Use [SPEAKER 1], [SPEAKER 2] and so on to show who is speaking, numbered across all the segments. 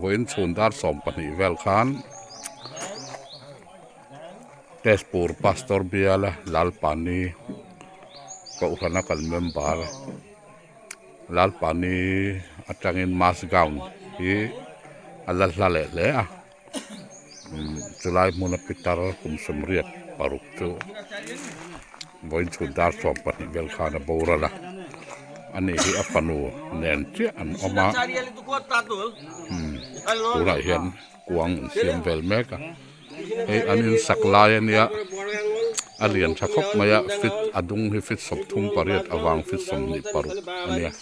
[SPEAKER 1] Vawiin chhun dar 12 vel khan Tezpur Pastor biala Lalpani kohhrana kan member Lalpani atangin Masgaon hi a la hla leh hle a chulai hmuna pitar kum 86 chu vawiin chhun dar 12 vel khan a boral a ani hi a fanu nen chiah an awm a tunah hian kuang an siam vel mek a hei an insak lai ania a lian tha khawp mai a feet a dung hi feet 38 avang feet 26 ania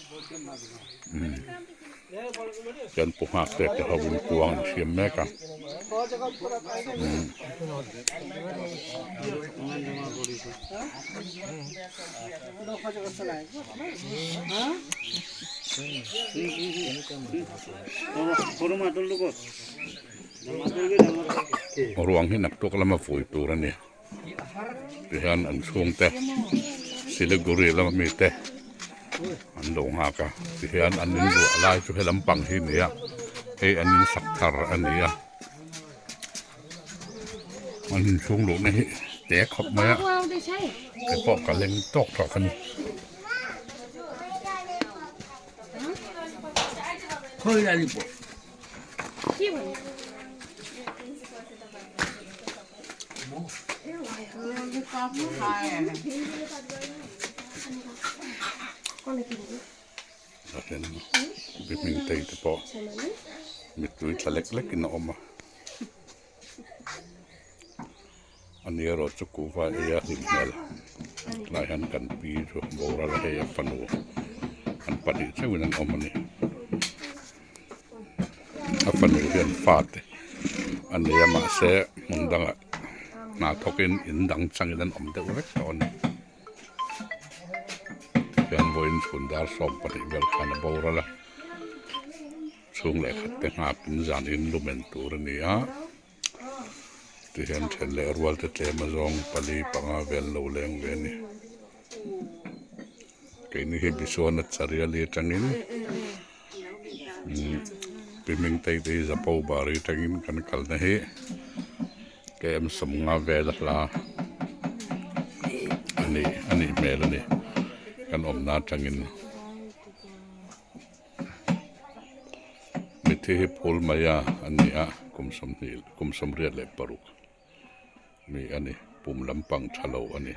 [SPEAKER 1] chuan pu nghak te te ho in kuang an siam mek a Ruang hi naktuk lama vui tur a ni tihian an chhungte Siliguri lama mite an lo nghak a tihian an in luah lai chu he lampang hi a ni a hei an in sak thar a ni a an inchhung luhna hi te khawp mai a kei pawh ka leng tawk tawk a ni. Hming te te pawh mittui tla lek lek in a awm a ani erawh chu kuhva ei a hlim hmel tlai hian kan pi chu boral a hei a fanu an pahnih theuhin an awm a ni a fanu hian fate a nei a mahse hmun dangah hna thawkin in dang changin an awm deuh vek tawh a ni. Tihian vawiin chhun dar 12 vel khan a boral a chhung leh khat te nghakin zan in lumen tur a ni a tihian then leh rual te tlem azawng pali panga vel lo leng ve a ni keini hi Bisuana Chariali atangin umm pi hming te hi Zapo Bari atangin kan kalna hi. Kem 50 vel a hla a ni a nih hmel a ni kan awmna atangin mitthi hi phul mai a a ni a kum 20 kum 86 mi a ni pum lampang tha lo a ni.